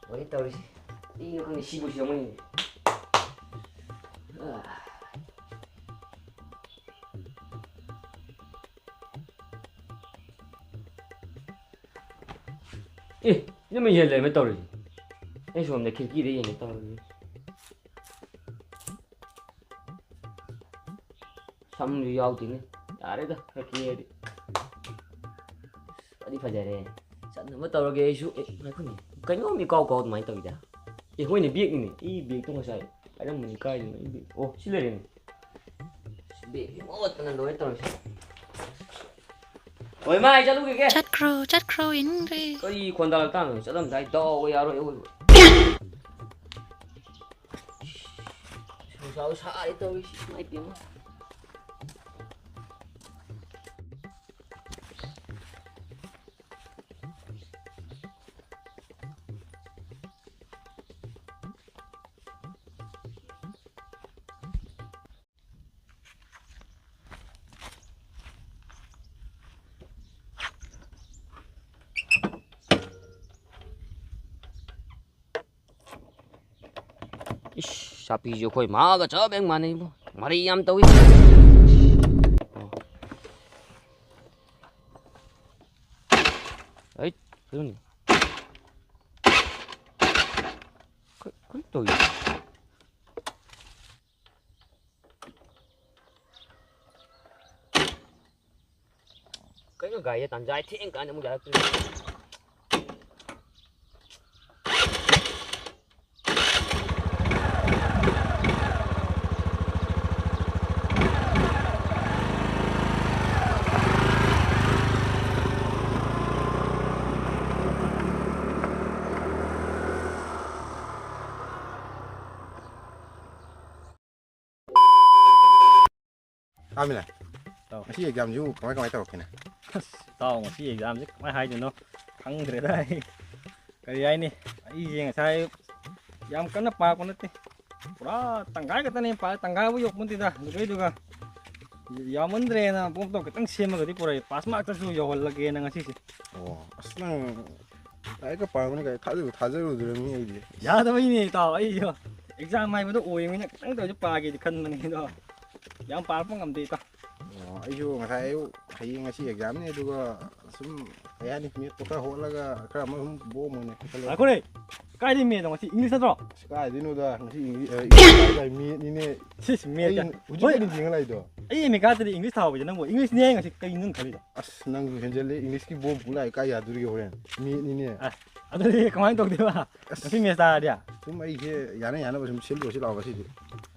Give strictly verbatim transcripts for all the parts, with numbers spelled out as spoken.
ꯂꯣꯏ ꯇꯧꯔꯤꯁꯤ꯫ ꯀꯩꯅꯣ ꯈꯪꯗꯦ, ꯁꯤꯕꯨ ꯁꯤꯔꯝꯒꯅꯤ꯫ ꯑꯦ, ꯏꯅꯝꯃ ꯌꯦꯟ ꯂꯩꯔꯝꯃꯦ ꯇꯧꯔꯤꯁꯤ꯫ ꯑꯩ ꯁꯣꯝꯗ ꯈꯤꯔꯀꯤꯗ ꯌꯦꯡꯒꯦ ꯇꯧꯔꯤꯁꯤ꯫ ꯁꯝꯁꯨ ꯌꯥꯎꯗꯦꯅꯦ꯫ ꯌꯥꯔꯦꯗ, ꯈꯔ ꯀꯦꯔꯗꯤ꯫ ꯐꯗꯤ ꯐꯖꯔꯦ꯫ ꯆꯠꯅꯕ ꯇꯧꯔꯒꯦ ꯑꯩꯁꯨ꯫ ꯑꯦ, ꯉꯥꯏꯈꯣꯅꯦ꯫ ꯀꯩꯅꯣꯝ ꯏꯀꯥꯎ ꯀꯥꯎ ꯑꯗꯨꯃꯥꯏꯅ ꯇꯧꯋꯤꯗ꯫ ꯑꯦ, ꯍꯣꯏꯅꯦ, ꯕꯦꯒꯅꯤꯅꯦ꯫ ꯑꯩ ꯕꯦꯒꯇꯣ ꯉꯁꯥꯏ ꯄꯥꯏꯔꯝꯕꯅꯤ, ꯀꯥꯏꯗꯅꯣ ꯑꯩ ꯕꯦꯒ? ꯑꯣ, ꯁꯤ ꯂꯩꯔꯦꯅꯦ꯫ ꯕꯦꯒꯁꯤ ꯃꯣꯠꯄꯅ ꯂꯣꯏꯔꯦ ꯇꯧꯔꯤꯁꯦ꯫ ꯍꯣꯏ, ꯃꯥ, ꯑꯩ ꯆꯠꯂꯨꯈꯤꯒꯦ꯫ ꯆꯠꯈ꯭ꯔꯣ, ꯆꯠꯈ꯭ꯔꯣ, ꯌꯦꯡꯅꯤꯡꯗ꯭ꯔꯦ꯫ ꯀꯔꯤ ꯈꯣꯟꯗꯥ ꯂꯛꯇꯥꯡꯅꯣ? ꯆꯠꯂꯝꯗꯥꯏ ꯗꯥꯎ ꯌꯥꯔꯣꯏ ꯑꯑꯣꯏꯕ꯫ ꯅꯨꯡꯁꯥꯁꯨ ꯁꯥꯔꯦ ꯇꯧꯔꯤꯁꯤ, ꯏꯃꯥꯏ ꯄꯦꯝꯃ꯫ ꯏꯁ, ꯆꯥꯄꯤꯁꯨ ꯑꯩꯈꯣꯏ ꯃꯥꯒ ꯆꯞ ꯍꯦꯛ ꯃꯥꯟꯅꯩꯕꯣ꯫ ꯃꯔꯩ ꯌꯥꯝ ꯇꯧꯏ꯫ ꯑꯩ, ꯑꯗꯨꯅꯤ꯫ ꯀ-, ꯀꯔꯤ ꯇꯧꯔꯤ? ꯀꯩꯅꯣ ꯒꯥꯔꯤꯁꯦ ꯇꯥꯟꯖꯥ ꯊꯦꯡ ꯀꯥꯟꯗ ꯑꯃꯨꯛ ꯌꯥꯔꯛꯇ꯭ꯔꯤꯁꯦ? ꯇꯥꯃꯤꯅꯦ꯫ ꯑꯧ꯫ ꯉꯁꯤ ꯑꯦꯛꯖꯥꯝꯁꯤꯕꯨ ꯀꯃꯥꯏ ꯀꯃꯥꯏ ꯇꯧꯔꯛꯀꯦꯅꯦ? ꯑꯁ, ꯏꯇꯥꯎ, ꯉꯁꯤ ꯑꯦꯛꯖꯥꯝꯁꯦ ꯀꯃꯥꯏ ꯍꯥꯏꯗꯣꯏꯅꯣ? ꯈꯪꯗ꯭ꯔꯦꯗ ꯑꯩ꯫ ꯀꯔꯤ ꯍꯥꯏꯅꯤ? ꯑꯩꯁꯦ ꯉꯁꯥꯏ ꯌꯥꯝ ꯀꯟꯅ ꯄꯥꯔꯛꯄ ꯅꯠꯇꯦ꯫ ꯄꯨꯔꯥ ꯇꯪꯈꯥꯏ ꯈꯛꯇꯅꯦ ꯄꯥ-, ꯇꯪꯈꯥꯏꯕꯨ ꯌꯧꯄꯣꯟꯇꯦꯗ꯫ ꯑꯗꯨꯗꯩꯗꯨꯒ ꯌꯥꯝꯃꯟꯗ꯭ꯔꯦꯅ ꯕꯣꯝꯇꯣ ꯈꯤꯇꯪ ꯁꯦꯝꯃꯒꯗꯤ ꯄꯨꯔꯛꯑꯦ꯫ ꯄꯥꯁ ꯃꯥꯔꯛꯇꯁꯨ ꯌꯧꯍꯜꯂꯒꯦꯅ ꯉꯁꯤꯁꯦ꯫ ꯑꯣ, ꯑꯁ, ꯅꯪ ꯂꯥꯏꯔꯤꯛꯀ ꯄꯥꯔꯝꯒꯅꯤ ꯀꯥꯏ ꯊꯥꯖꯕ ꯊꯥꯖꯔꯨꯗ꯭ꯔꯕꯅꯤ ꯑꯩꯗꯤ꯫ ꯌꯥꯗꯕꯩꯅꯦ ꯏꯇꯥꯎ, ꯑꯩꯁꯨ ꯑꯦꯛꯖꯥꯝ ꯍꯥꯏꯕꯗꯣ ꯑꯣꯏꯕꯅꯤꯅ ꯈꯤꯇꯪꯇ ꯑꯣꯏꯁꯨ ꯄꯥꯒꯦꯗꯤ ꯈꯟꯕꯅꯦ ꯑꯗꯣ ꯌꯥꯝ ꯄꯥꯔꯛꯄ ꯉꯝꯗꯦ ꯏꯇꯥꯎ꯫ ꯑꯣ, ꯑꯩꯁꯨ ꯉꯁꯥꯏ ꯑꯌꯨꯛ ꯍꯌꯦꯡ ꯉꯁꯤ ꯑꯦꯛꯖꯥꯝꯅꯤ, ꯑꯗꯨꯒ ꯁꯨꯝ ꯀꯩ ꯍꯥꯏꯅꯤ, ꯃꯦꯠꯇꯣ ꯈꯔ ꯍꯣꯠꯂꯒ ꯈꯔ ꯑꯃ ꯁꯨꯝ ꯕꯣꯝ ꯑꯣꯏꯅ ꯈꯜꯂꯦ꯫ ꯉꯥꯏꯈꯣꯅꯦ, ꯀꯥꯏꯗꯩ ꯃꯦꯠꯅꯣ? ꯉꯁꯤ ꯏꯪꯂꯤꯁ ꯅꯠꯇ꯭ꯔꯣ? ꯑꯁ, ꯀꯥꯏꯗꯩꯅꯣꯗ, ꯉꯁꯤ ꯏꯪꯂꯤꯁ, ꯑ, ꯏꯪꯂꯤꯁ ꯍꯥꯏꯗꯥꯏ, ꯃꯦꯠꯅꯤꯅꯦ꯫ ꯁꯤꯁ, ꯃꯦꯠ ꯑꯩ ꯀꯥꯏ꯫ ꯍꯧꯖꯤꯛ ꯍꯣꯏ, ꯀꯩꯅꯣ ꯌꯦꯡꯉ ꯂꯥꯛꯏꯗꯣ? ꯑꯩ ꯑꯦꯝ ꯑꯦ ꯀꯥꯗꯗꯤ ꯏꯪꯂꯤꯁ ꯊꯥꯍꯧꯕꯁꯦ ꯅꯪꯕꯨ ꯏꯪꯂꯤꯁꯅꯦ ꯍꯥꯏ ꯉꯁꯤ ꯀꯩꯅꯣ ꯅꯪ ꯈꯜꯂꯤꯗꯣ? ꯑꯁ, ꯅꯪꯁꯨ ꯍꯦꯟꯖꯜꯂꯦ, ꯏꯪꯂꯤꯁꯀꯤ ꯕꯣꯝ ꯄꯨ ꯂꯥꯛꯑꯦ, ꯀꯥꯏ ꯌꯥꯗꯣꯔꯤꯒꯦ ꯍꯣꯔꯦꯟ? ꯃꯦꯠꯅꯤꯅꯦ꯫ ꯑꯁ, ꯑꯗꯨꯗꯤ ꯀꯃꯥꯏꯅ ꯇꯧꯗꯣꯏꯕ? ꯑꯁ꯫ ꯉꯁꯤ ꯃꯦꯠꯁ ꯇꯥꯔꯗꯤ? ꯁꯨꯝ ꯑꯩꯁꯦ ꯌꯥꯅ ꯌꯥꯅꯕ ꯁꯨꯝ ꯁꯤꯜꯂꯨꯔꯁꯤ ꯂꯥꯛꯑꯣ ꯉꯁꯤꯗꯤ꯫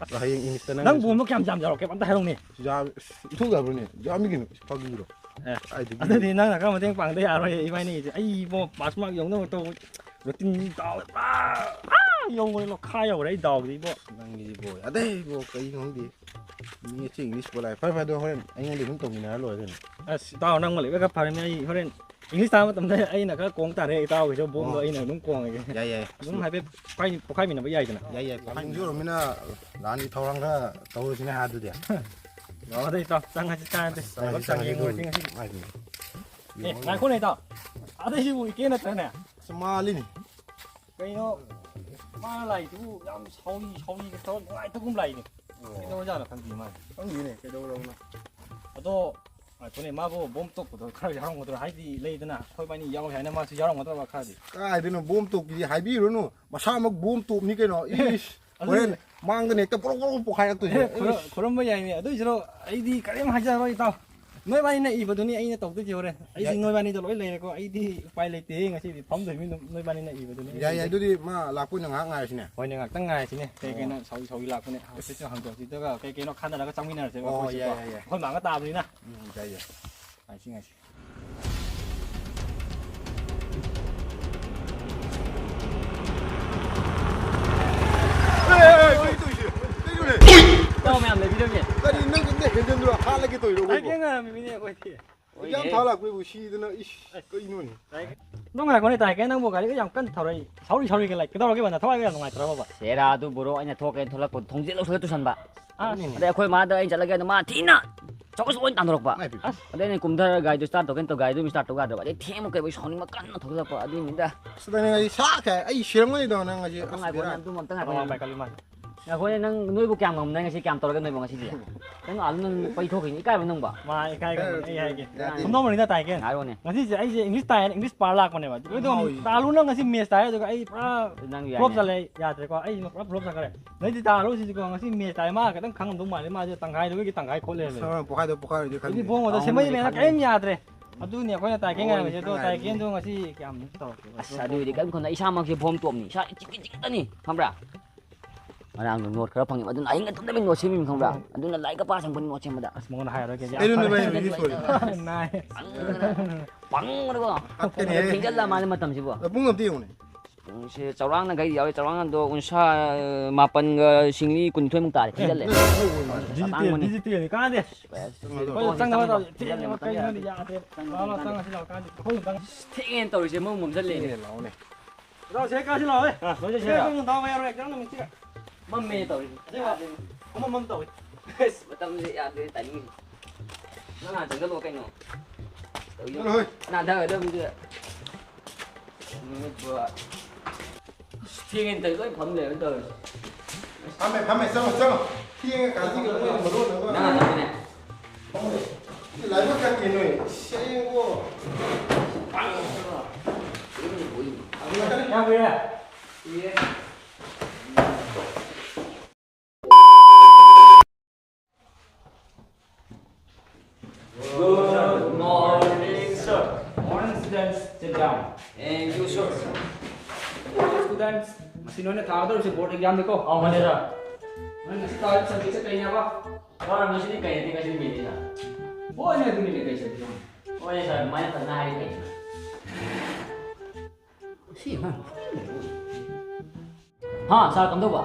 ꯑꯁ꯫ ꯑꯗꯣ ꯍꯌꯦꯡ ꯏꯪꯂꯤꯁꯇ ꯅꯪ ꯅꯪ ꯁꯨꯝ ꯕꯣꯝꯗꯣ ꯀꯌꯥꯝ ꯌꯥꯝ ꯌꯥꯎꯔꯛꯀꯦ? ꯑꯝꯇ ꯍꯥꯏꯔꯛꯎꯅꯦ꯫ ꯌꯥꯝ-, ꯑꯁ, ꯏꯟꯊꯣꯛꯌꯥꯕ꯭ꯔꯣꯅꯦ? ꯌꯥꯝꯃꯤ ꯀꯩꯅꯣ꯫ ꯏꯁ, ꯐꯥꯒꯤꯔꯣ? ꯑꯦ, ꯀꯥꯏꯗꯒꯤ? ꯑꯗꯨꯗꯤ ꯅꯪꯅ ꯈꯔ ꯃꯇꯦꯡ ꯄꯥꯡꯗ ꯌꯥꯔꯣꯏ ꯏꯕꯥꯅꯤꯒꯤꯁꯦ꯫ ꯑꯩ ꯏꯕꯣ, ꯄꯥꯁ ꯃꯥꯔꯛ ꯌꯧꯅꯕ ꯇꯧꯕ ꯔꯨꯇꯤꯟꯁꯤ ꯗꯥꯎ ꯄꯨꯔꯥ, ꯑꯥ ꯌꯧꯕꯅꯦ, ꯂꯣꯈꯥ ꯌꯧꯔꯦ ꯑꯩ ꯗꯥꯎꯗꯤ ꯏꯕꯣ꯫ ꯅꯪꯒꯤꯁꯤꯕꯣ, ꯌꯥꯗꯦ ꯏꯕꯣ, ꯀꯩꯅꯣ ꯈꯪꯗꯦ꯫ ꯃꯦꯠꯁꯦ ꯏꯪꯂꯤꯁ ꯄꯣ ꯂꯥꯛꯑꯦ꯫ ꯐꯔꯦ, ꯐꯔꯦ, ꯑꯗꯣ ꯍꯣꯔꯦꯟ ꯑꯩꯉꯣꯟꯗ ꯑꯗꯨꯝ ꯇꯧꯃꯤꯟꯅꯔ ꯂꯣꯏꯔꯦ ꯀꯩꯅꯣ꯫ ꯑꯁ, ꯏꯇꯥꯎ, ꯅꯪ ꯂꯩꯕ ꯈꯔ ꯐꯔꯦꯅꯦ꯫ ꯑꯩ ꯍꯣꯔꯦꯟ ꯏꯪꯂꯤꯁ ꯇꯥꯕ ꯃꯇꯝꯗ ꯑꯩꯅ ꯈꯔ ꯀꯣꯡ ꯇꯥꯔꯦ, ꯏꯇꯥꯎꯒꯤꯁꯨ ꯕꯣꯝꯗꯣ ꯑꯣ꯫ ꯑꯩꯅ ꯑꯗꯨꯝ ꯀꯣꯡꯉꯒꯦ꯫ ꯌꯥꯏ, ꯌꯥꯏ꯫ ꯑꯗꯨꯝ ꯍꯥꯏꯐꯦꯠ ꯄꯣꯈꯥꯏ-, ꯄꯣꯈꯥꯏꯃꯤꯟꯅꯕ ꯌꯥꯏꯗꯅ꯫ ꯌꯥꯏ, ꯌꯥꯏ꯫ ꯄꯣꯈꯥꯏꯃꯤꯟꯅꯁꯤ꯫ ꯌꯥꯝ ꯖꯣꯔꯃꯤꯅ ꯂꯥꯟꯒꯤ ꯊꯧꯔꯥꯡ ꯈꯔ ꯇꯧꯔꯁꯤꯅꯦ ꯑꯗꯨꯗꯤ꯫ ꯂꯥꯛꯑꯣꯗ ꯏꯇꯥꯎ, ꯆꯪꯉꯁꯤ, ꯆꯪꯉꯁꯤ꯫ ꯆꯪꯉꯁꯤ, ꯂꯥꯏꯕꯛ ꯆꯪꯉꯁꯤ, ꯆꯪꯉꯦ ꯌꯦꯡꯉꯨꯔꯁꯤ ꯉꯁꯤ꯫ ꯃꯥꯏꯗꯨꯅꯤ꯫ ꯑꯦ, ꯌꯦꯡꯉꯣ꯫ ꯉꯥꯏꯈꯣꯅꯦ ꯏꯇꯥꯎ꯫ ꯑꯗꯩꯁꯤꯕꯨ ꯏꯀꯦ ꯅꯠꯇ꯭ꯔꯅꯦ? ꯑꯁ, ꯃꯥꯜꯂꯤꯅꯤ꯫ ꯀꯩꯅꯣ, ꯃꯥ ꯂꯥꯛꯏꯗꯨꯕꯨ ꯌꯥꯝ ꯁꯥꯎꯔꯤ, ꯁꯥꯎꯔꯤꯒ ꯇꯧꯔ ꯅꯨꯡꯉꯥꯏꯇꯕꯒꯨꯝ ꯂꯥꯛꯏꯅꯦ꯫ ꯑꯣ꯫ ꯀꯩꯗꯧꯔꯖꯥꯠꯅꯣ ꯈꯪꯗꯦ ꯃꯥꯁꯦ꯫ ꯈꯪꯗꯦꯅꯦ, ꯀꯩꯗꯧꯔꯕꯅꯣ꯫ ꯑꯗꯣ, ꯉꯥꯏꯈꯣꯅꯦ, ꯃꯥꯕꯨ ꯕꯣꯝ ꯇꯣꯛꯄꯗꯣ ꯈꯔ ꯌꯥꯎꯔꯝꯒꯗ꯭ꯔꯥ? ꯍꯥꯏꯗꯤ, ꯂꯩꯗꯅ, ꯑꯩꯈꯣꯏ ꯕꯥꯅꯤ ꯌꯥꯎꯔꯤ ꯍꯥꯏꯅ ꯃꯥꯁꯨ ꯌꯥꯎꯔꯝꯒꯗ꯭ꯔꯕ ꯈꯔꯗꯤ? ꯀꯥꯏꯗꯩꯅꯣ ꯕꯣꯝ ꯇꯣꯛꯄꯤꯗꯤ ꯍꯥꯏꯕꯤꯔꯨꯅꯨ, ꯃꯁꯥꯃꯛ ꯕꯣꯝ ꯇꯣꯞꯅꯤ ꯀꯩꯅꯣ꯫ ꯏꯁ, ꯑꯗꯨꯗꯤ ꯍꯣꯔꯦꯟ ꯃꯥꯡꯗꯅ ꯍꯦꯛꯇ ꯄ꯭ꯔꯣꯛ ꯄ꯭ꯔꯣꯛ ꯄꯣꯛꯈꯥꯏꯔꯛꯇꯣꯏꯅꯦ꯫ ꯑꯦ, ꯈꯨꯔ-, ꯏꯁ꯫ ꯈꯨꯔꯨꯝꯕ ꯌꯥꯏꯅꯦ꯫ ꯑꯗꯨꯏꯁꯨ ꯑꯩꯗꯤ ꯀꯔꯤꯝ ꯍꯥꯏꯖꯔꯔꯣꯏ, ꯏꯇꯥꯎ꯫ ꯅꯣꯏꯕꯥꯅꯤꯅ ꯏꯕꯗꯨꯅꯤ ꯑꯩꯅ ꯇꯧꯗꯣꯏꯁꯦ ꯍꯣꯔꯦꯟ꯫ ꯑꯩꯗꯤ ꯌꯥꯏ꯫ ꯅꯣꯏꯕꯥꯅꯤꯗ ꯂꯣꯏ ꯂꯩꯔꯦꯀꯣ꯫ ꯑꯩꯗꯤ ꯎꯄꯥꯏ ꯂꯩꯇꯦ꯫ ꯉꯁꯤꯗꯤ ꯐꯝꯗꯣꯏ ꯃꯤ ꯑꯗꯨꯝ ꯅꯣꯏꯕꯥꯅꯤꯅ ꯏꯕꯗꯨꯅꯤ ꯑꯩ ꯌꯥꯏ, ꯌꯥꯏ꯫ ꯇꯧꯗꯣꯏꯁꯦ꯫ ꯑꯗꯨꯗꯤ ꯃꯥ ꯂꯥꯛꯄ ꯑꯣꯏꯅ ꯉꯥꯏꯍꯥꯛ ꯉꯥꯏꯔꯁꯤꯅꯦ꯫ ꯍꯣꯏꯅꯦ, ꯉꯥꯛꯇꯪ ꯉꯥꯏꯔꯁꯤꯅꯦ꯫ ꯀꯩ ꯑꯣ꯫ ꯀꯩꯅꯣ ꯁꯧꯔꯤ ꯁꯧꯔꯤ ꯂꯥꯛꯄꯅꯦ꯫ ꯍꯥꯏꯐꯦꯠꯁꯨ ꯍꯥꯡꯗꯣꯛꯁꯤꯗꯒ ꯀꯩ ꯀꯩꯅꯣ ꯈꯟꯅꯔꯒ ꯆꯪꯃꯤꯟꯅꯔꯁꯦꯕ ꯑꯣ, ꯑꯩꯈꯣꯏꯁꯨꯀꯣ꯫ ꯌꯥꯏ, ꯌꯥꯏ, ꯌꯥꯏ꯫ ꯑꯩꯈꯣꯏ ꯃꯥꯒ ꯇꯥꯕꯅꯤꯅ꯫ ꯎꯝ, ꯌꯥꯏ, ꯌꯥꯏ꯫ ꯉꯥꯏꯁꯤ, ꯉꯥꯏꯁꯤ꯫ ꯑꯦ, ꯑꯦ, ꯑꯦ, ꯀꯩ ꯇꯧꯔꯤꯁꯦ? ꯀꯩꯅꯣꯅꯦ? ꯏꯇꯥꯎ ꯃꯌꯥꯝ ꯂꯩꯕꯤꯔꯝꯃꯦ꯫ ꯀꯔꯤ ꯅꯪ ꯅꯪ ꯍꯦꯟꯖꯟꯗ꯭ꯔꯣ? ꯍꯥꯠꯂꯒꯦ ꯇꯧꯔꯤꯔꯣ, ꯍꯥꯏꯐꯦꯠ ꯑꯩꯈꯣꯏꯕꯨ? ꯉꯥꯏꯔꯝꯃꯤꯅꯦ ꯑꯩꯈꯣꯏꯗꯤ꯫ ꯊꯥ ꯂꯥꯛꯄꯩꯕꯨ ꯁꯤꯗꯅ, ꯏꯁ, ꯀꯩꯅꯣꯅꯦ? ꯅꯪ ꯉꯥꯏꯈꯣꯅꯦ, ꯇꯥꯏ ꯀꯩ, ꯅꯪꯕꯨ ꯒꯥꯔꯤꯒ ꯌꯥꯝ ꯀꯟꯅ ꯊꯧꯔꯛꯏ, ꯁꯥꯎꯔꯤ ꯁꯥꯎꯔꯤꯒ ꯂꯥꯏ ꯀꯩꯗꯧꯔꯒꯦꯕ? ꯅꯊꯋꯥꯏꯒ ꯌꯥꯝ ꯅꯨꯡꯉꯥꯏꯇ꯭ꯔꯕꯣꯕ? ꯁꯦꯔꯥ ꯑꯗꯨ ꯕꯣꯔꯣ, ꯑꯩꯅ ꯊꯣꯛꯀꯦꯅ ꯊꯣꯛꯂꯛꯄ ꯊꯣꯡꯖꯤꯜ ꯂꯧꯁꯜꯂ ꯇꯨꯁꯟꯕ꯫ ꯑꯁ꯫ ꯑꯗꯩ ꯑꯩꯈꯣꯏ ꯃꯥꯗ ꯑꯩꯅ ꯆꯠꯂꯒꯦ ꯑꯗꯣ ꯃꯥ ꯊꯤꯅ ꯆꯥꯎꯈꯠ ꯂꯣꯏ ꯇꯥꯟꯊꯣꯔꯛꯄ꯫ ꯏꯃꯥꯏ ꯄꯦꯝꯃ꯫ ꯑꯁ꯫ ꯑꯗꯩ ꯑꯩꯅ ꯀꯨꯝꯊꯔꯒ ꯒꯥꯔꯤꯗꯣ ꯁ꯭ꯇꯥꯔꯠ ꯇꯧꯒꯦꯅ ꯇꯧ, ꯒꯥꯔꯤꯗꯣ ꯁ꯭ꯇꯥꯔꯠ ꯇꯧ ꯌꯥꯗ꯭ꯔꯕ꯫ ꯑꯗꯩ ꯊꯦꯡꯕ ꯀꯩꯕ ꯁꯥꯎꯅꯤꯡꯕ ꯀꯟꯅ ꯊꯧꯖꯤꯜꯂꯛꯄ ꯑꯗꯨꯏꯅꯤꯗ꯫ ꯑꯁ, ꯅꯪ ꯑꯩ ꯁꯥꯈ꯭ꯔꯦ, ꯑꯩ ꯁꯤꯔꯝꯒꯅꯤꯗꯣ ꯅꯪ ꯉꯁꯤ꯫ ꯑꯗꯨ ꯑꯁ, ꯉꯥꯏꯈꯣ, ꯕꯦꯔꯥ꯫ ꯑꯗꯨꯝ ꯑꯝꯇ ꯉꯥꯏꯈꯣ꯫ ꯑꯃ ꯄꯥꯏꯈꯠꯂꯨ ꯃꯥꯜꯂꯦ꯫ ꯉꯥꯏꯈꯣ, ꯅꯪ, ꯅꯣꯏꯕꯨ ꯀꯌꯥꯝ ꯉꯝꯃꯝꯗꯥꯏ ꯉꯁꯤ ꯀꯌꯥꯝ ꯇꯧꯔꯒꯦ ꯅꯣꯏꯕꯨ ꯉꯁꯤꯗꯤ? ꯅꯪ ꯑꯥꯂꯨ ꯅꯪ ꯄꯩꯊꯣꯛꯈꯤꯅꯤ, ꯏꯀꯥꯏꯕ꯭ꯔꯥ ꯅꯪꯕꯣ? ꯃꯥ ꯏꯀꯥꯏꯒꯅꯨ, ꯑꯩ ꯍꯥꯏꯒꯦ꯫ ꯌꯥꯗꯦ꯫ ꯁꯨꯝ ꯅꯣꯡꯃꯅꯤꯗ ꯇꯥꯏ ꯀꯩꯅꯣ꯫ ꯍꯥꯏꯔꯣꯅꯦ꯫ ꯉꯁꯤꯁꯦ ꯑꯩꯁꯦ ꯏꯪꯂꯤꯁ ꯇꯥꯏ ꯍꯥꯏꯅ ꯏꯪꯂꯤꯁ ꯄꯥꯔ ꯂꯥꯛꯄꯅꯦꯕ꯫ ꯑꯗꯨꯒ ꯉꯥꯎꯏ꯫ ꯇꯥꯂꯨ ꯅꯪ ꯉꯁꯤ ꯃꯦꯠꯁ ꯇꯥꯏ, ꯑꯗꯨꯒ ꯑꯩ ꯄꯨꯔꯥ ꯅꯪ ꯐ꯭ꯂꯣꯞ ꯌꯥꯏꯅꯦ꯫ ꯆꯠꯂꯦ, ꯌꯥꯗ꯭ꯔꯦꯀꯣ꯫ ꯑꯩ ꯄꯨꯔꯥ ꯐ꯭ꯂꯣꯞ ꯆꯠꯈ꯭ꯔꯦ꯫ ꯅꯣꯏꯗꯤ ꯇꯥꯂꯨ ꯁꯤꯗꯤꯀꯣ, ꯉꯁꯤ ꯃꯦꯠꯁ ꯇꯥꯏ, ꯃꯥ ꯈꯤꯇꯪ ꯈꯪꯉꯝꯗꯧ ꯃꯥꯜꯂꯦ, ꯃꯥꯁꯦ ꯇꯪꯈꯥꯏꯗꯨꯒꯤ ꯇꯪꯈꯥꯏ ꯈꯣꯠ ꯂꯩꯔꯝꯃꯦ꯫ ꯁꯥ ꯄꯣꯈꯥꯏꯗꯣ ꯄꯣꯈꯥꯏꯔꯣꯏꯗꯤ ꯑꯗꯨꯗꯤ ꯈꯪꯗꯦ꯫ ꯕꯣꯡ ꯑꯗ ꯁꯦꯝꯃꯛꯏ ꯃꯌꯥꯝ ꯀꯔꯤꯝ ꯌꯥꯗ꯭ꯔꯦ꯫ ꯑꯗꯨꯅꯤ ꯑꯩꯈꯣꯏꯅ ꯇꯥꯏ ꯀꯩ ꯉꯥꯏꯕꯁꯦ, ꯑꯗꯣ ꯇꯥꯏ ꯀꯦꯟꯗꯣ ꯉꯁꯤ ꯀꯌꯥꯝ ꯇꯧꯔꯛꯀꯦ? ꯑꯁ, ꯑꯗꯨꯒꯤꯗꯤ ꯀꯔꯤꯝ ꯈꯟꯅ, ꯏꯁꯥꯃꯛꯁꯦ ꯐꯣꯝ ꯇꯣꯞꯅꯤ, ꯏꯁꯥ ꯏꯆꯤꯛ ꯏꯆꯤꯛꯇꯅꯤ, ꯈꯪꯕ꯭ꯔꯥ? ꯉꯔꯥꯡꯗꯣ ꯅꯣꯠ ꯈꯔ ꯐꯪꯉꯦꯕ, ꯑꯗꯨꯅ ꯑꯍꯤꯡꯒ ꯇꯨꯝꯗꯕꯤ ꯅꯣꯠ ꯁꯦꯝꯃꯤꯅꯤ, ꯈꯪꯕ꯭ꯔꯥ? ꯑꯗꯨꯅ ꯂꯥꯏꯔꯤꯛꯀ ꯄꯥ ꯁꯪꯕꯅꯤ ꯅꯣꯠ ꯁꯦꯝꯕꯗ꯫ ꯑꯁ, ꯃꯉꯣꯟꯗ ꯍꯥꯏꯔꯔꯣꯏꯒꯦ꯫ ꯑꯩ ꯑꯗꯨꯝ ꯅꯨꯃꯤꯠ ꯑꯩ ꯅꯨꯃꯤꯠ ꯁꯣꯏ꯫ ꯅꯥꯏ꯫ ꯄꯪꯕꯅꯀꯣ꯫ ꯍꯥꯠꯀꯅꯤꯍꯦ꯫ ꯊꯦꯡꯖꯜꯂ ꯃꯥꯜꯂꯦ ꯃꯇꯝꯁꯤꯕꯣ꯫ ꯑꯗꯣ ꯄꯨꯡ ꯑꯝꯇ ꯌꯦꯡꯉꯨꯅꯦ꯫ ꯄꯨꯡꯁꯦ ꯆꯧꯔꯥꯛꯅ ꯀꯩ ꯌꯥꯎꯋꯦ? ꯆꯧꯔꯥꯛꯅ ꯑꯗꯣ ꯎꯟꯁꯥ, ꯑ, ꯃꯥꯄꯟꯒ ꯁꯤꯡꯂꯤ ꯀꯨꯟꯅꯤꯊꯣꯏꯃꯨꯛ ꯇꯥꯔꯦ꯫ ꯊꯦꯡꯖꯜꯂꯦ꯫ ꯗꯤꯖꯤꯇꯦꯜ, ꯗꯤꯖꯤꯇꯦꯜꯅꯤ, ꯀꯥꯟꯗꯦ꯫ ꯍꯣꯏ, ꯆꯪꯅꯕ ꯇꯧꯁꯦ꯫ ꯊꯦꯡꯉꯦꯕ, ꯀꯩꯅꯣꯗꯤ ꯌꯥꯗꯦ꯫ ꯂꯥꯛꯑꯣ, ꯂꯥꯛꯑꯣ, ꯆꯪꯉꯁꯤ ꯂꯥꯛꯑꯣ, ꯀꯥꯟꯗꯦ꯫ ꯑꯩꯈꯣꯏ ꯆꯪꯉꯁꯤ꯫ ꯊꯦꯡꯉꯦꯅ ꯇꯧꯔꯤꯁꯦ, ꯃꯑꯣꯡ ꯃꯝꯁꯤꯜꯂꯛꯑꯦꯅꯦ꯫ ꯂꯥꯛꯑꯣꯅꯦ꯫ ꯂꯥꯛꯑꯣꯁꯦ, ꯀꯥꯁꯤ ꯂꯥꯛꯑꯣ, ꯑꯦ꯫ ꯂꯣꯏꯁꯦ, ꯁꯦ꯫ ꯁꯦ, ꯅꯪ ꯗꯥꯎ ꯌꯥꯔꯣꯏ, ꯑꯦꯛꯖꯥꯝ ꯅꯨꯃꯤꯠꯁꯤꯒ꯫ ꯃꯝꯃꯦ ꯇꯧꯔꯤꯁꯦ꯫ ꯑꯁꯦꯡꯕ, ꯑꯃ ꯃꯝ ꯇꯧꯏ꯫ ꯑꯁ, ꯃꯇꯝꯁꯦ ꯌꯥꯗ꯭ꯔꯦ, ꯇꯥꯏꯃꯤꯡꯁꯦ꯫ ꯅꯪ ꯍꯥꯟꯅ ꯆꯪꯁꯤꯜꯂꯛꯑꯣ ꯀꯩꯅꯣ꯫ ꯇꯧꯔꯤꯁꯦ꯫ ꯆꯠꯂꯣꯍꯦ꯫ ꯅꯥꯟꯊꯒꯗꯕꯗꯨꯗ꯫ ꯅꯨꯃꯤꯠꯄꯨ꯫ ꯑꯁ, ꯊꯦꯡꯉꯦꯅ ꯇꯧꯔꯤ, ꯂꯣꯏ ꯐꯝ ꯂꯩꯔꯝꯃꯦ ꯇꯧꯔꯤꯁꯦ꯫ ꯐꯝꯃꯦ, ꯐꯝꯃꯦ, ꯆꯪꯉꯣ, ꯆꯪꯉꯣ꯫ ꯊꯦꯡꯉꯦ ꯀꯥꯟꯁꯤꯒ ꯃꯣꯏꯅ ꯃꯔꯣꯟ ꯑꯃ꯫ ꯅꯪ ꯍꯥꯟꯅ ꯆꯪꯉꯨꯅꯦ꯫ ꯂꯥꯏꯕꯛ ꯀꯠꯇꯦ ꯅꯣꯏ꯫ ꯁꯦꯡꯉꯣ꯫ ꯌꯥꯝ ꯀꯨꯏꯔꯦ? ꯀꯨꯏꯔꯦ꯫ Good morning, sir. Morning, students. Sit down. Thank you, sir. Students, ꯉꯁꯤ ꯅꯣꯏꯅ ꯊꯥꯒꯗꯧꯔꯤꯁꯦ board exam ꯅꯤꯀꯣ? ꯑꯧ, ꯃꯥꯅꯦ, sir. ꯅꯣꯏ ꯉꯁꯤ ꯊꯥꯒꯗꯧꯔꯤꯕ subject ꯁꯦ ꯀꯩꯅꯦꯕ? Sir, ꯉꯁꯤꯗꯤ ꯀꯩ ꯅꯠꯇꯦ, ꯉꯁꯤꯗꯤ maths ꯅꯤꯅ꯫ ꯍꯣꯏꯅꯦ, ꯑꯗꯨꯅꯤꯅꯦ, ꯀꯩ subject ꯅꯣ? ꯍꯣꯏꯅꯦ, sir, ꯑꯗꯨꯃꯥꯏꯅ ꯐꯖꯅ ꯍꯥꯏꯔꯗꯤ ꯀꯩꯅꯣ? ꯁꯤ ꯑꯉꯥꯡ ꯍꯥ, sir, ꯀꯝꯗꯧꯕ?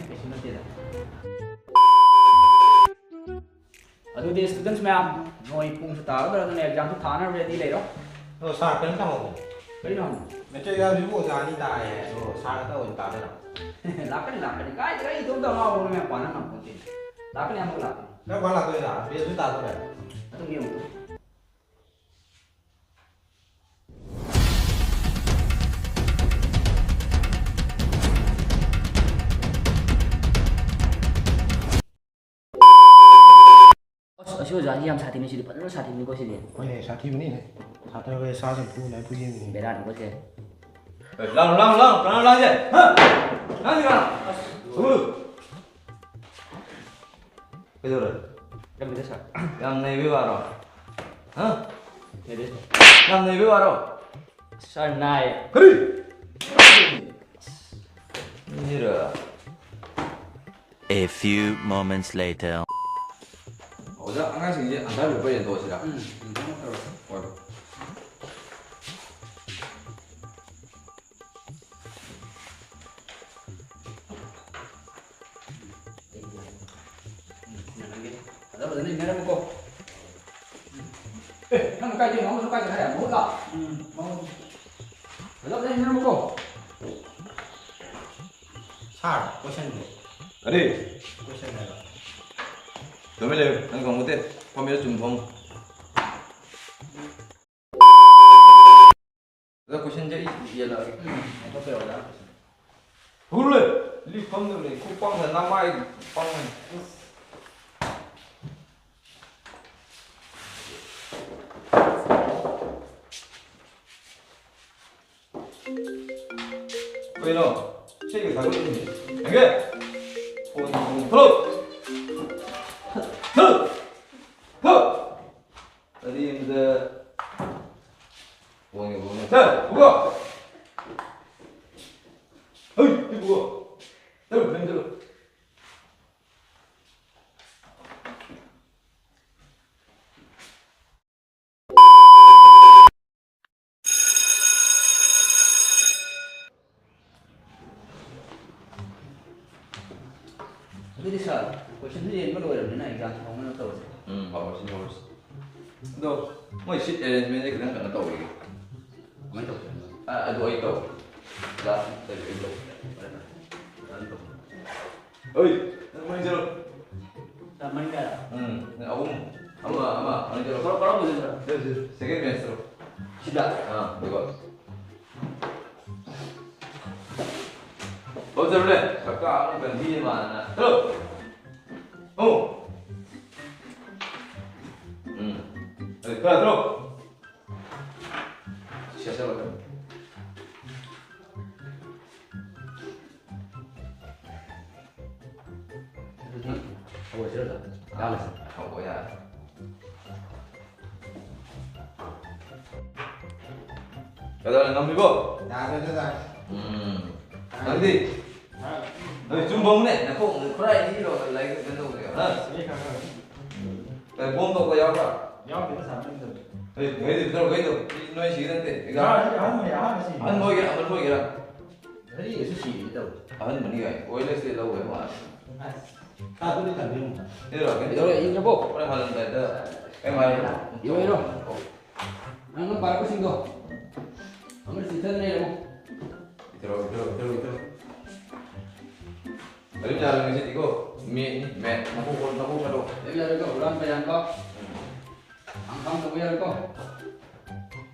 ꯀꯩꯁꯨ ꯅꯠꯇꯦꯗ꯫ ꯑꯗꯨꯗꯤ students ꯃꯌꯥꯝ, ꯅꯣꯏ ꯄꯨꯡꯁꯨ ꯇꯥꯒꯗꯧꯔꯕꯅꯤꯅ examꯁꯨ ꯊꯥꯅꯕ ready ꯂꯩꯔꯣ꯫ ꯑꯗꯣ sir, ꯀꯩꯅꯣꯝꯇ ꯍꯪꯍꯧꯒꯦ꯫ ꯀꯔꯤꯅꯣ ꯍꯪꯉꯣ? ꯃꯦꯇ꯭ꯔꯤꯛ examꯁꯤꯕꯨ ꯑꯣꯖꯥ ꯑꯅꯤ ꯇꯥꯏꯌꯦ, ꯑꯗꯣ sir ꯈꯛꯇ ꯑꯣꯏꯅ ꯇꯥꯗꯣꯏꯔꯣ? ꯂꯥꯛꯀꯅꯤ, ꯂꯥꯛꯀꯅꯤ꯫ ꯀꯥꯏꯗ ꯑꯩ ꯏꯇꯣꯝꯇ ꯉꯥꯎꯕꯅꯣ, ꯃꯌꯥꯝ ꯄꯥꯅ ꯉꯝꯄꯣꯠꯇꯦ꯫ ꯂꯥꯛꯀꯅꯤ, ꯑꯃꯨꯛ ꯂꯥꯛꯀꯅꯤ꯫ ꯀꯔꯝ ꯀꯥꯟ ꯂꯥꯛꯇꯣꯏꯅꯣ? ꯕꯦꯜꯁꯨ ꯇꯥꯗꯣꯔꯦ꯫ ꯑꯗꯨꯝ ꯌꯦꯡꯉꯨ꯫ ꯑꯁ, ꯑꯁꯤ ꯑꯣꯖꯥꯁꯤ ꯌꯥꯝ ꯁꯥꯊꯤꯅꯦ, ꯁꯤꯗꯤ ꯐꯖꯅ ꯁꯥꯊꯤꯕꯅꯤꯀꯣ ꯁꯤꯗꯤ꯫ ꯍꯣꯏꯅꯦ, ꯁꯥꯊꯤꯕꯅꯤꯅꯦ꯫ ꯁꯥꯇ꯭ꯔꯈꯩ ꯁꯥꯁꯨ ꯐꯨꯅ ꯐꯨ ꯌꯦꯡꯉꯤꯅꯦ꯫ ꯕꯦꯔꯥꯅꯤꯀꯣ ꯁꯦ꯫ ꯑꯦ, ꯂꯥꯡ, ꯂꯥꯡ, ꯂꯥꯡ, ꯀꯅꯥ ꯂꯥꯡꯒꯦ? ꯍꯥ? ꯂꯥꯡꯒꯦ ꯀꯅꯥ? ꯑꯁ, ꯊꯨꯒꯠꯂꯨ꯫ ꯀꯩꯗꯧꯔꯦ? ꯌꯥꯝ ꯅꯩꯕꯩ ꯋꯥꯔꯣ? ꯍꯥ? ꯌꯥꯝ ꯅꯩꯕꯩ ꯋꯥꯔꯣ? Sir, ꯅꯥꯏ꯫ ꯀꯔꯤ? ꯃꯤꯔ? A few moments later. ꯑꯣꯖꯥ, ꯑꯉꯥꯡꯁꯤꯡꯁꯦ answer paper ꯌꯦꯟꯊꯣꯛꯑꯁꯤꯔꯥ? ꯎꯝ, ꯌꯦꯟꯊꯣꯛꯅꯕ ꯇꯧꯔꯁꯤ꯫ ꯍꯣꯏ꯫ ꯐꯖ ꯐꯖꯅ ꯏꯟꯅꯔꯝꯃꯨꯀꯣ꯫ ꯑꯦ, ꯅꯪ ꯀꯥꯏꯗꯩꯅꯣ? ꯑꯃꯁꯨ ꯀꯥꯏꯗ ꯍꯥꯏꯔꯦ? ꯃꯍꯨꯠ ꯂꯥꯛ꯫ ꯎꯝ, ꯃꯍꯨꯠ꯫ ꯐꯖ ꯐꯖꯅ ꯏꯟꯅꯔꯝꯃꯨꯀꯣ꯫ Sir, questionꯗꯣ꯫ ꯀꯔꯤ? Question ꯍꯥꯏꯕ꯫ ꯇꯨꯃꯤꯟ ꯂꯩꯌꯨ, ꯅꯪ ꯈꯪꯄꯣꯠꯇꯦ꯫ ꯐꯝꯃꯤꯔ ꯆꯨꯝ ꯐꯝꯃꯨ꯫ ꯑꯣꯖꯥ, questionꯁꯦ ꯑꯩ ꯌꯦꯜꯂꯛꯑꯒꯦ꯫ ꯎꯝ, ꯍꯥꯏꯗꯣꯛꯄ ꯌꯥꯔꯣꯏꯗ꯫ ꯍꯧꯔꯨꯂꯦ! ꯂꯤꯛ ꯐꯝꯗꯕꯅꯦ, ꯈꯨꯄꯪꯗ ꯅꯃꯥꯏ ꯄꯪꯉꯦ꯫ ꯀꯩꯅꯣ? ꯏꯁꯩꯒ ꯊꯥꯒꯠꯂꯛꯏꯅꯦ꯫ ꯍꯦꯡꯒꯦ! ꯐꯣꯟ ꯊꯥꯒꯠꯂꯛꯏꯅꯦ꯫ ꯊꯥꯒꯠꯂꯛ! ꯊꯥꯒꯠꯂꯛ! ꯊꯥꯒꯠꯂꯛ! ꯑꯗꯨꯗꯤ ꯑꯝꯇ ꯐꯣꯟꯒ ꯐꯣꯟꯒ꯫ ꯁꯦ, ꯄꯨꯀꯣ! ꯍꯩ, ꯁꯤ ꯄꯨꯀꯣ! ꯆꯠꯂꯨ, ꯅꯪ ꯆꯠꯂꯨ꯫ ꯑꯗꯨꯗꯤ sir, questionꯁꯨ ꯌꯦꯡꯕ ꯂꯣꯏꯔꯕꯅꯤꯅ exam ꯍꯧꯅꯕ ꯇꯧꯔꯁꯦ꯫ ꯀꯃꯥꯏꯅ ꯇꯧꯁꯦ ꯍꯥꯏꯅꯣ? ꯑ, ꯑꯗꯨ ꯑꯩ ꯇꯧ꯫ ꯂꯥꯁ ꯇꯧ, ꯑꯩ ꯇꯧ꯫ ꯐꯔꯦ, ꯐꯔꯦ꯫ ꯑꯗꯨ ꯇꯧ꯫ ꯑꯣꯏ, ꯅꯪ ꯃꯅꯤꯡ ꯆꯠꯂꯣ꯫ ꯆꯥ, ꯃꯅꯤꯡ ꯀꯥꯏꯗ? ꯎꯝ, ꯑꯍꯨꯝ꯫ ꯑꯃ, ꯑꯃ, ꯃꯅꯤꯡ ꯆꯠꯂꯣ꯫ ꯀꯔꯝ-, ꯀꯔꯝꯕ ꯆꯠꯁꯤꯔ? ꯁꯤ, ꯁꯤ, ꯁꯦꯀꯦꯟ ꯕꯦꯟꯁ ꯆꯠꯂꯣ꯫ ꯁꯤꯗ? ꯑꯥ, ꯑꯗꯨꯒ꯫ ꯍꯣ, ꯆꯠꯂꯨꯅꯦ꯫ ꯁꯛꯇꯥ ꯑꯃ ꯒꯟꯙꯤ ꯃꯥꯟꯅ꯫ ꯆꯠꯂꯣ꯫ ꯍꯣ꯫ ꯎꯝ꯫ ꯑꯦ, ꯈꯔ ꯆꯠꯂꯣ꯫ ꯁꯦ, ꯆꯠꯂꯣ, ꯆꯠꯂꯣ꯫ ꯑꯗꯨꯗꯤ ꯍꯧꯔꯁꯤꯔꯣ, ꯁꯥꯔ? ꯌꯥꯔꯦ, ꯁꯥꯔ꯫ ꯍꯧꯕ ꯌꯥꯔꯦ꯫ ꯀꯩꯗꯧꯔꯦ, ꯉꯝꯃꯤꯕꯣ? ꯌꯥꯔꯦꯗ, ꯁꯥꯔ꯫ ꯎꯝ꯫ ꯌꯥꯔꯦ꯫ ꯅꯪꯗꯤ? ꯁꯥꯔ꯫ ꯅꯣꯏ ꯆꯨꯝꯕꯧꯅꯦ, ꯅꯈꯣꯡ ꯈꯨꯔꯥꯏ ꯏꯔꯣ, ꯂꯥꯏꯔꯤꯛ ꯀꯩꯅꯣ ꯇꯧꯕꯗꯣ, ꯍꯥ? ꯁꯤ ꯈꯔ ꯈꯔ꯫ ꯀꯩ ꯕꯣꯝ ꯇꯧꯕ ꯌꯥꯎꯕ꯭ꯔꯥ? ꯌꯥꯎꯗꯦꯗ, ꯁꯥꯔ, ꯅꯪ ꯇꯧꯔꯤ꯫ ꯍꯩ, ꯍꯩꯗꯤ ꯄꯤꯊꯔꯛꯑꯣ, ꯍꯩꯗꯣ꯫ ꯅꯣꯏ ꯁꯤꯒꯤ ꯅꯠꯇꯦ꯫ ꯑꯦꯛꯖꯥꯝ꯫ ꯁꯥꯔ, ꯁꯤ ꯑꯍꯟ ꯑꯣꯏ-, ꯑꯍꯟ ꯑꯁꯤ꯫ ꯑꯍꯟ ꯑꯣꯏꯒꯦꯔꯥ, ꯑꯃꯟ ꯑꯣꯏꯒꯦꯔꯥ? ꯍꯩ, ꯑꯁꯤ ꯁꯤꯒꯦ ꯇꯧꯋꯦ꯫ ꯑꯍꯟꯕꯅꯤ ꯀꯥꯏ꯫ ꯑꯣꯏꯂꯦꯁꯇꯤ ꯂꯧꯋꯦ ꯃꯥ꯫ ꯑꯁ, ꯁꯥꯔ, ꯑꯗꯨꯗꯤ ꯊꯝꯕꯤꯔꯝꯃꯣ꯫ ꯏꯔꯣ, ꯀꯩꯅꯣ ꯏꯔꯣ, ꯇꯧꯔꯣ꯫ ꯏꯔꯕꯣ? ꯍꯣꯔꯦꯟ ꯍꯜꯂꯝꯗꯥꯏꯗ ꯀꯩꯝ ꯍꯥꯏꯔꯨꯅꯨ꯫ ꯏꯔꯣ, ꯏꯔꯣ꯫ ꯑꯣ꯫ ꯅꯪꯅ ꯄꯥꯔꯛꯄꯁꯤꯡꯗꯣ ꯑꯃ ꯆꯤꯊꯗꯅ ꯂꯩꯔꯝꯃꯣ꯫ ꯏꯊꯔꯣ, ꯏꯊꯔꯣ, ꯏꯊꯔꯣ, ꯏꯊꯔꯣ꯫ ꯑꯗꯨꯝ ꯌꯥꯔꯣꯏ ꯉꯁꯤꯗꯤꯀꯣ꯫ ꯃꯦꯠꯅꯤ, ꯃꯦꯠ꯫ ꯅꯀꯣꯛ, ꯅꯀꯣꯛ ꯁꯥꯗꯣꯛ꯫ ꯑꯗꯨꯝ ꯌꯥꯔꯣꯏꯀꯣ, ꯍꯨꯔꯥꯟꯕ ꯌꯥꯟꯕ꯫ ꯎꯝ꯫ ꯈꯥꯡ ꯈꯥꯡ ꯇꯧꯕ ꯌꯥꯔꯣꯏꯀꯣ꯫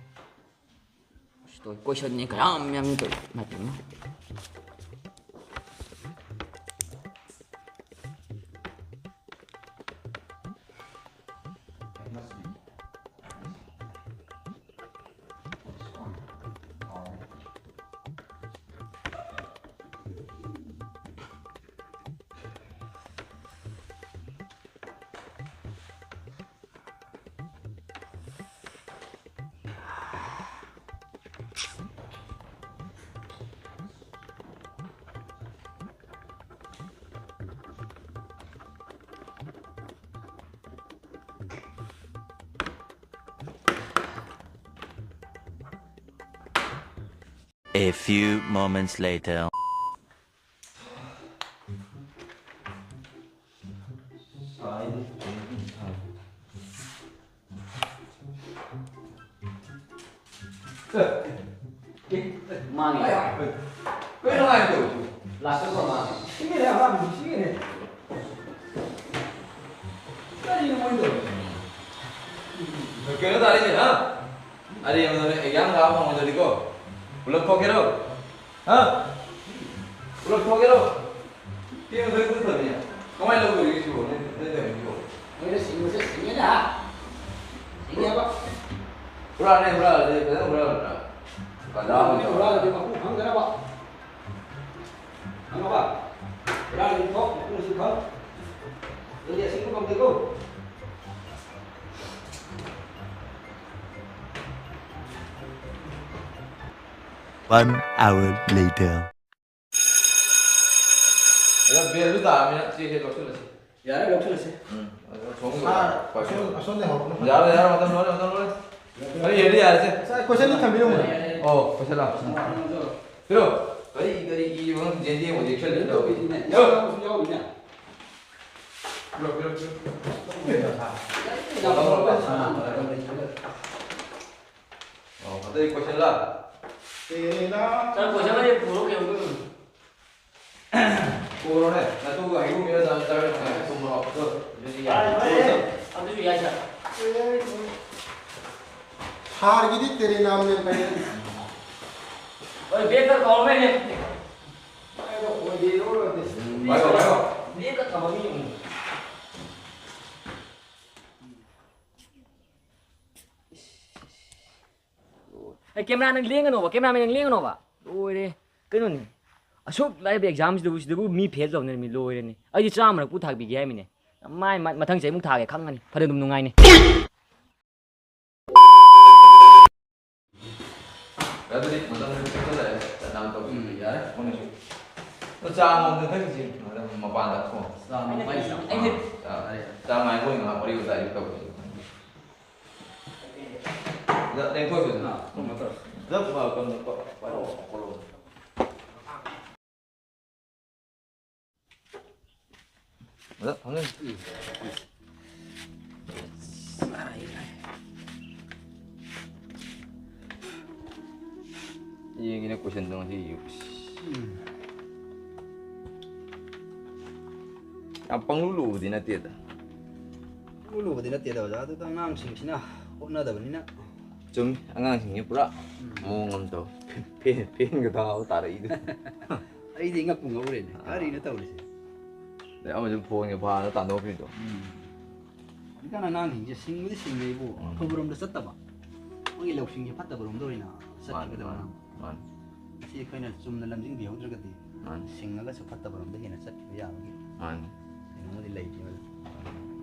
ꯑꯁ, ꯇꯧꯏ, ꯀꯣꯏꯁꯟꯅꯤ ꯈꯔ ꯌꯥꯝ ꯌꯥꯝ ꯇꯧꯏ꯫ ꯏꯃꯥꯏ ꯄꯦꯝꯃ꯫ A few moments later. ꯃꯥꯡꯉꯦ꯫ ꯀꯩꯅꯣ ꯍꯥꯏꯗꯣ? ꯂꯥꯛꯇꯕ ꯃꯥꯡꯉꯦ꯫ ꯁꯤꯒꯤꯅꯦ ꯑꯍꯥꯟꯕ, ꯁꯤꯒꯤꯅꯦ꯫ ꯀꯔꯤꯅꯣ ꯃꯣꯏ ꯇꯧꯔꯤꯁꯦ? ꯀꯩꯅꯣ ꯇꯥꯔꯦꯅꯦ, ꯍꯥ? ꯑꯔꯦꯝꯕꯗꯅꯦ ꯑꯦꯛꯖꯥꯝ ꯊꯥꯕ ꯐꯪꯉꯣꯏꯗꯧꯔꯤꯀꯣ? ꯄꯨꯂꯞ ꯊꯣꯛꯀꯦꯔꯣ? ꯍꯥ? ꯄꯨꯂꯞ ꯊꯣꯛꯀꯦꯔꯣ? ꯁꯤ ꯃꯊꯛꯇ ꯊꯝꯃꯤꯅꯦ꯫ ꯀꯃꯥꯏꯅ ꯂꯧꯗꯣꯔꯤꯒꯦ ꯁꯤꯕꯣ? ꯅꯣꯏ, ꯅꯣꯏ ꯇꯧꯔꯤꯁꯤꯕꯣ? ꯅꯣꯏꯅ ꯁꯤꯡꯕꯁꯦ ꯁꯤꯡꯉꯦꯗ, ꯍꯥ? ꯁꯤꯡꯉꯦꯕ꯫ ꯍꯨꯔꯥꯟꯂꯦ, ꯍꯨꯔꯥꯟꯂꯗꯤ ꯐꯖꯅ ꯍꯨꯔꯥꯟꯂꯗ꯭ꯔꯥ? ꯀꯗꯥ ꯍꯨꯔꯥꯟꯂꯗꯤ ꯃꯄꯨ ꯈꯪꯗꯅꯕ꯫ ꯈꯪꯉꯕ? ꯍꯨꯔꯥꯟꯂꯗꯤ ꯊꯣꯛ, ꯃꯄꯨꯁꯨ ꯈꯪ꯫ ꯑꯗꯨꯗꯤ ꯑꯁꯤꯡꯕ ꯀꯧꯗꯦꯀꯣ꯫ One hour later. ꯑꯗꯣ ꯕꯦꯜꯗꯨ ꯇꯥꯔꯃꯤꯅ ꯆꯦꯁꯦ ꯂꯧꯁꯤꯜꯂꯁꯤ꯫ ꯌꯥꯔꯦ, ꯂꯧꯁꯤꯜꯂꯁꯤ꯫ ꯎꯝ, ꯑꯗꯣ ꯁꯣꯝꯒꯤ ꯁꯥꯔ, ꯑꯣꯏꯅ ꯄꯥꯏꯁꯤꯜꯂꯣ꯫ ꯑꯁꯣꯝ, ꯑꯁꯣꯝꯗ ꯍꯧꯔꯛꯄꯅ ꯐꯩ꯫ ꯌꯥꯔꯦ, ꯌꯥꯔꯦ, ꯃꯇꯝ ꯂꯣꯏꯔꯦ, ꯃꯇꯝ ꯂꯣꯏꯔꯦ꯫ ꯌꯥꯔꯦ, ꯑꯩ ꯌꯥꯔꯦ, ꯌꯥꯔꯦꯁꯦ꯫ ꯁꯥꯔ, ꯀꯣꯏꯁꯟꯗꯨ ꯊꯝꯕꯤꯔꯝꯃꯣ꯫ ꯑꯣ, ꯀꯣꯏꯁꯟꯂꯣ꯫ ꯄꯤꯔꯣ꯫ ꯀꯔꯤ, ꯀꯔꯤ ꯏꯕꯅꯣ? ꯖꯦꯟꯗꯤ ꯑꯃꯨꯛ ꯌꯦꯛꯁꯜꯂꯤ꯫ ꯌꯥꯎꯔꯤꯅꯦ꯫ ꯄꯤꯔꯣ꯫ ꯌꯥꯎꯔꯤꯅꯦ꯫ ꯄꯤꯔꯣ, ꯄꯤꯔꯣ, ꯄꯤꯔꯣ꯫ ꯌꯥꯔꯦ, ꯌꯥꯔꯦ꯫ ꯑꯣ, ꯑꯇꯩ ꯀꯣꯏꯁꯟꯂ? ꯁꯥꯔ, ꯀꯣꯏꯁꯟ ꯑꯃ ꯄꯨꯔꯛꯑꯣ ꯀꯩꯅꯣ꯫ ꯄꯨꯔꯣꯅꯦ, ꯅꯇꯨꯒ ꯍꯩꯒꯨꯝ ꯃꯤꯔꯣꯟꯗ ꯑꯃ ꯆꯥꯔꯒ ꯅꯨꯡꯉꯥꯏꯅ ꯇꯨꯝꯃꯨꯔꯣ꯫ ꯑꯗꯨ, ꯑꯗꯨꯗꯤ ꯌꯥꯏ꯫ ꯍꯣꯏ, ꯍꯣꯏ, ꯑꯗꯨꯁꯨ ꯌꯥꯏ, ꯁꯥꯔ꯫ ꯁꯥꯔꯒꯤꯗꯤ ꯇꯦꯔꯦ ꯅꯥꯝꯅꯦ ꯀꯩꯅꯣ꯫ ꯍꯣꯏ, ꯕꯦꯒꯇ ꯀꯥꯎꯔꯝꯃꯦꯅꯦ꯫ ꯄꯥꯏꯔꯣ, ꯑꯣꯏꯗꯦ, ꯂꯧꯔꯣꯏ, ꯑꯣꯏꯗꯦ꯫ ꯄꯥꯏꯔꯣ, ꯄꯥꯏꯔꯣ꯫ ꯕꯦꯒꯇ ꯊꯝꯃꯝꯃꯤ ꯌꯦꯡꯉꯨ꯫ ꯑꯩ camera ꯅꯪ ꯂꯦꯡꯒꯅꯣꯕ, cameraman ꯅꯪ ꯂꯦꯡꯒꯅꯣꯕ꯫ ꯂꯣꯏꯔꯦ꯫ ꯀꯩꯅꯣꯅꯦ꯫ ꯑꯁꯨꯛ ꯂꯥꯏꯕ exam ꯁꯤꯗꯕꯨ, ꯁꯤꯗꯕꯨ ꯃꯤ fail ꯇꯧꯅꯔꯝꯃꯤ, ꯂꯣꯏꯔꯦꯅꯦ꯫ ꯑꯩꯗꯤ ꯆꯥꯝꯃꯔꯛꯄꯨ ꯊꯥꯕꯤꯒꯦ ꯍꯥꯏꯃꯤꯅꯦ꯫ ꯃꯥꯏ, ꯃ-, ꯃꯊꯪ ꯆꯍꯤ ꯑꯃꯨꯛ ꯊꯥꯒꯦ ꯈꯪꯉꯅꯤ꯫ ꯐꯅ ꯑꯗꯨꯝ ꯅꯨꯡꯉꯥꯏꯅꯤ꯫ ꯑꯗꯨꯗꯤ ꯃꯇꯝ ꯆꯠꯁꯤꯜꯂꯛꯑꯦ꯫ ꯆꯠꯅꯕ ꯇꯧꯁꯤ꯫ ꯎꯝ, ꯌꯥꯔꯦ꯫ ꯃꯣꯏꯅꯁꯨ꯫ ꯑꯗꯣ ꯆꯥ ꯅꯣꯡꯗ ꯊꯛꯈꯤꯁꯤ꯫ ꯃꯄꯥꯟꯗ ꯀꯣ꯫ ꯆꯥ ꯅꯣꯡ ꯃꯩ ꯆꯥ-, ꯑꯩꯁꯦ ꯆꯥ, ꯆꯥ ꯉꯥꯏꯕ ꯑꯣꯏꯅ ꯉꯥꯏꯍꯥꯛ ꯋꯥꯔꯤ ꯋꯥꯇꯥꯏ ꯇꯧꯁꯤ꯫ ꯂꯦꯡꯊꯣꯛꯑꯁꯤꯗꯅ꯫ ꯀꯩꯅꯣ ꯇꯧꯔꯁꯤ꯫ ꯄꯨꯂꯞ, ꯑ, ꯀꯩꯅꯣ, ꯄ-, ꯄ-, ꯄꯣꯠꯂꯣ꯫ ꯑꯣꯖꯥ, ꯐꯝꯖꯤꯜꯂꯨ꯫ ꯌꯦꯡꯒꯦꯅꯦ ꯀꯣꯏꯁꯟꯗꯣ ꯉꯁꯤ꯫ ꯎꯝ꯫ ꯌꯥꯝ ꯄꯪꯂꯨ ꯂꯨꯕꯗꯤ ꯅꯠꯇꯦꯗ꯫ ꯂꯨꯕꯗꯤ ꯅꯠꯇꯦꯗ ꯑꯣꯖꯥ, ꯑꯗꯨꯗ ꯑꯉꯥꯡꯁꯤꯡꯁꯤꯅ ꯍꯣꯠꯅꯗꯕꯅꯤꯅ꯫ ꯆꯨꯝꯃꯤ, ꯑꯉꯥꯡꯁꯤꯡꯁꯤ ꯄꯨꯔꯥ ꯎꯝ꯫ ꯃꯑꯣꯡ ꯑꯃ ꯇꯧ꯫ ꯐꯦꯟ, ꯐꯦꯟꯒ ꯊꯥꯕ ꯇꯥꯔꯛꯏꯗꯨ꯫ ꯑꯩꯗꯤ ꯉꯛꯄꯨ ꯉꯛꯎꯔꯦꯅꯦ꯫ ꯑꯥ꯫ ꯀꯔꯤꯅꯣ ꯇꯧꯔꯤꯁꯦ? ꯑꯗꯩ ꯑꯃꯁꯨ ꯐꯣꯟꯒ ꯐꯥꯅ ꯇꯥꯟꯊꯣꯛꯈ꯭ꯔꯤꯗꯣ꯫ ꯎꯝ꯫ ꯍꯧꯖꯤꯛꯀꯥꯟ ꯑꯉꯥꯡꯁꯤꯡꯁꯦ ꯁꯤꯡꯕꯨꯗꯤ ꯁꯤꯡꯅꯩꯕꯨ ꯎꯝ꯫ ꯑꯐꯕꯔꯣꯝꯗ ꯆꯠꯇꯕ꯫ ꯃꯣꯏꯒꯤ ꯂꯧꯁꯤꯡꯁꯦ ꯐꯠꯇꯕꯔꯣꯝꯗ ꯑꯣꯏꯅ ꯃꯥꯅꯤ, ꯆꯠꯈꯤꯒꯗꯕ꯫ ꯃꯥꯅꯤ, ꯃꯥꯅꯤ꯫ ꯃꯁꯤ ꯑꯩꯈꯣꯏꯅ ꯆꯨꯝꯅ ꯂꯝꯖꯤꯡꯕꯤꯍꯧꯗ꯭ꯔꯒꯗꯤ ꯃꯥꯅꯤ꯫ ꯁꯤꯡꯉꯒꯁꯨ ꯐꯠꯇꯕꯔꯣꯝꯗ ꯍꯦꯟꯅ ꯆꯠꯈꯤꯕ ꯌꯥꯕꯒꯤ ꯃꯥꯅꯤ꯫ ꯀꯩꯅꯣꯝꯃꯗꯤ ꯂꯩꯔꯤꯕ꯫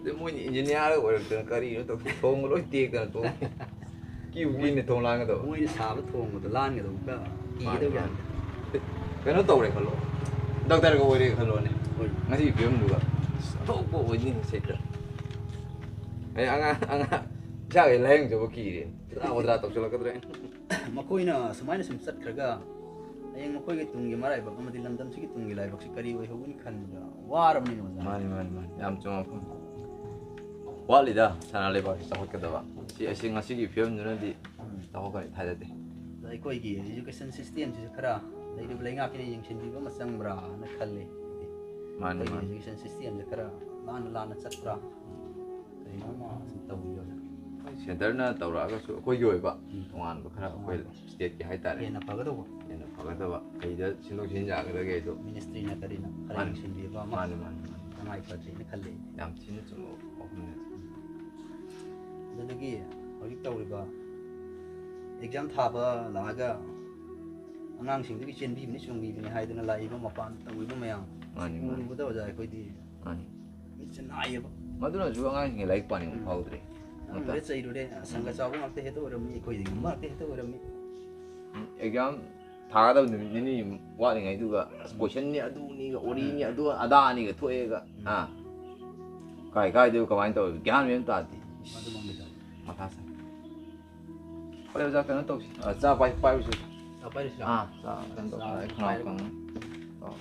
ꯑꯗꯩ ꯃꯣꯏꯅ ꯏꯟꯖꯤꯅꯤꯌꯥꯔ ꯑꯣꯏꯔꯛꯇꯅ ꯀꯔꯤꯅꯣ ꯇꯧ-, ꯊꯣꯡꯒ ꯂꯣꯏ ꯇꯦꯛꯇꯅ ꯇꯣꯛ-, ꯀꯤꯕꯨ ꯀꯤꯅꯦ ꯊꯣꯡ ꯂꯥꯟꯒꯗꯧꯕ꯫ ꯃꯣꯏꯅ ꯁꯥꯕ ꯊꯣꯡꯕꯗꯣ ꯂꯥꯟꯒꯗꯧꯕ ꯃꯥꯅꯤ, ꯀꯤꯒꯗꯧꯕ ꯃꯥꯅꯤ꯫ ꯌꯥꯝ꯫ ꯀꯩꯅꯣ ꯇꯧꯔꯦ ꯈꯜꯂꯣ, ꯗꯣꯛꯇꯔꯒ ꯑꯣꯏꯔꯦ ꯈꯜꯂꯣꯅꯦ꯫ ꯍꯣꯏ꯫ ꯉꯁꯤꯒꯤ ꯐꯤꯕꯝꯗꯨꯒ ꯑꯁ ꯑꯣꯟꯊꯣꯛꯄ ꯑꯣꯏꯅꯤ ꯁꯦꯛꯇ꯫ ꯑꯩ ꯑꯉꯥꯡ, ꯑꯉꯥꯡ ꯏꯁꯥꯒꯤ ꯂꯥꯏꯌꯦꯡꯖꯕ ꯀꯤꯔꯦ꯫ ꯇꯔꯥ ꯇꯧꯁꯤꯜꯂꯛꯀꯗ꯭ꯔꯦ꯫ ꯃꯈꯣꯏꯅ ꯁꯨꯃꯥꯏꯅ ꯁꯨꯝ ꯆꯠꯈ꯭ꯔꯒ ꯍꯌꯦꯡ ꯃꯈꯣꯏꯒꯤ ꯇꯨꯡꯒꯤ ꯃꯔꯥꯏꯕꯛ ꯑꯃꯗꯤ ꯂꯝꯗꯝꯁꯤꯒꯤ ꯇꯨꯡꯒꯤ ꯂꯥꯏꯕꯛꯁꯤ ꯀꯔꯤ ꯑꯣꯏꯍꯧꯒꯅꯤ ꯈꯟꯕꯗ ꯋꯥꯔꯕꯅꯤꯅ ꯑꯣꯖꯥ꯫ ꯃꯥꯅꯤ, ꯃꯥꯅꯤ, ꯃꯥꯅꯤ꯫ ꯌꯥꯝ ꯆꯨꯝꯕ ꯋꯥꯐꯝ꯫ ꯋꯥꯠꯂꯤꯗ ꯁꯅꯥ ꯂꯩꯕꯥꯛꯁꯤ ꯆꯥꯎꯈꯠꯀꯗꯕ꯫ ꯁꯤ, ꯑꯁꯤ ꯉꯁꯤꯒꯤ ꯐꯤꯕꯝꯗꯨꯅꯗꯤ ꯎꯝ꯫ ꯆꯥꯎꯈꯠꯀꯅꯤ ꯊꯥꯖꯗꯦ꯫ ꯑꯗ ꯑꯩꯈꯣꯏꯒꯤ education system ꯁꯤꯁꯨ ꯈꯔ ꯂꯩꯔꯤꯕ ꯂꯩꯉꯥꯛꯀꯤꯅ ꯌꯦꯡꯁꯤꯟꯕꯤꯕ ꯑꯃ ꯆꯪꯕ꯭ꯔꯥꯅ ꯈꯜꯂꯤ꯫ ꯃꯥꯅꯤ, ꯑꯩꯈꯣꯏꯒꯤ ꯃꯥꯅꯤ꯫ Education system ꯁꯦ ꯈꯔ ꯂꯥꯟꯅ ꯂꯥꯟꯅ ꯆꯠꯄ꯭ꯔꯥ? ꯀꯔꯤꯅꯣꯃ ꯁꯨꯝ ꯇꯧꯕꯤꯌꯣ꯫ ꯁꯦꯟꯇꯔꯅ ꯇꯧꯔꯛꯑꯒꯁꯨ ꯑꯩꯈꯣꯏꯒꯤ ꯑꯣꯏꯕ ꯎꯝ꯫ ꯇꯣꯉꯥꯟꯕ ꯈꯔ ꯑꯩꯈꯣꯏ ꯇꯣꯉꯥꯟꯕ꯫ State ꯀꯤ ꯍꯥꯏꯇꯥꯔꯦ꯫ ꯍꯦꯟꯅ ꯐꯒꯗꯧꯕ꯫ ꯍꯦꯟꯅ ꯐꯒꯗꯕ꯫ ꯀꯩꯗ ꯁꯤꯟꯗꯣꯛ ꯁꯤꯟꯖꯤꯟ ꯌꯥꯒꯗꯒꯦ ꯑꯗꯣ꯫ Ministry ꯅ ꯀꯔꯤꯅ ꯈꯔ ꯃꯥꯅꯤ꯫ ꯌꯦꯡꯁꯤꯟꯕꯤꯕ ꯑꯃ ꯃꯥꯅꯤ, ꯃꯥꯅꯤ, ꯃꯥꯅꯤ꯫ ꯇꯉꯥꯏ ꯐꯗ꯭ꯔꯦꯅ ꯈꯜꯂꯤ꯫ ꯌꯥꯝ ꯊꯤꯅ ꯆꯨꯝꯕ ꯋꯥꯐꯝꯅꯤ꯫ ꯑꯗꯨꯗꯒꯤ ꯍꯧꯖꯤꯛ ꯇꯧꯔꯤꯕ exam ꯊꯥꯕ ꯂꯥꯛꯑꯒ ꯑꯉꯥꯡꯁꯤꯡꯗꯨꯒꯤ ꯆꯦꯟꯕꯤꯕꯅꯤ ꯆꯣꯡꯕꯤꯕꯅꯤ ꯍꯥꯏꯗꯅ ꯂꯥꯛꯏꯕ ꯃꯄꯥꯟ ꯇꯧꯔꯤꯕ ꯃꯌꯥꯝ ꯃꯥꯅꯤ, ꯃꯥꯅꯤ꯫ ꯎꯕꯗ ꯑꯣꯖꯥ ꯑꯩꯈꯣꯏꯗꯤ ꯃꯥꯅꯤ꯫ ꯃꯤꯠꯁꯦ ꯅꯥꯏꯌꯦꯕ꯫ ꯃꯗꯨꯅꯁꯨ ꯑꯉꯥꯡꯁꯤꯡꯒꯤ ꯂꯥꯏꯔꯤꯛ ꯄꯥꯅꯤꯡꯕ ꯐꯥꯎꯗ꯭ꯔꯦ꯫ ꯉꯝꯗ꯭ꯔꯦ ꯆꯩꯔꯨꯔꯦ꯫ ꯁꯪꯒ ꯆꯥꯎꯕ ꯉꯥꯛꯇ ꯍꯦꯛꯇ ꯑꯣꯏꯔꯝꯃꯤ, ꯑꯩꯈꯣꯏꯗꯤ ꯉꯝꯕ ꯉꯥꯛꯇ ꯍꯦꯛꯇ ꯑꯣꯏꯔꯝꯃꯤ꯫ ꯎꯝ, exam ꯊꯥꯒꯗꯕ ꯅꯨꯃꯤꯠ ꯅꯤꯅꯤ ꯋꯥꯠꯂꯤꯉꯩꯗꯨꯒ ꯑꯁ ꯀꯣꯏꯁꯟꯅꯤ ꯑꯗꯨꯅꯤꯒ ꯑꯣꯔꯤꯅꯤ ꯑꯗꯨ ꯑꯗꯥꯅꯤꯒ ꯊꯣꯛꯑꯦꯒ ꯎꯝ꯫ ꯑꯥ ꯀꯥꯏ ꯀꯥꯏꯗꯩ ꯀꯃꯥꯏꯅ ꯇꯧꯋꯤ ꯒ꯭ꯌꯥꯟ ꯃꯦꯟ ꯑꯃ ꯇꯥꯗꯦ꯫ ꯑꯗꯨꯃꯛꯅꯤ ꯇꯧꯔꯤ꯫ ꯃꯊꯥ ꯁꯥꯏ꯫ ꯍꯣꯏ ꯑꯣꯖꯥ ꯀꯩꯅꯣ ꯇꯧꯁꯤ꯫ ꯑ, ꯆꯥ ꯄꯥꯏ-, ꯄꯥꯏꯔꯨꯁꯤ꯫ ꯆꯥ ꯄꯥꯏꯔꯨꯁꯤꯔꯥ? ꯑꯥ ꯆꯥ ꯀꯩꯅꯣ ꯇꯧꯁꯤ꯫ ꯆꯥ ꯑꯩ ꯈꯅꯥꯎ ꯄꯥꯏꯔꯒ꯫ ꯀꯪꯉꯦ꯫ ꯑꯣ꯫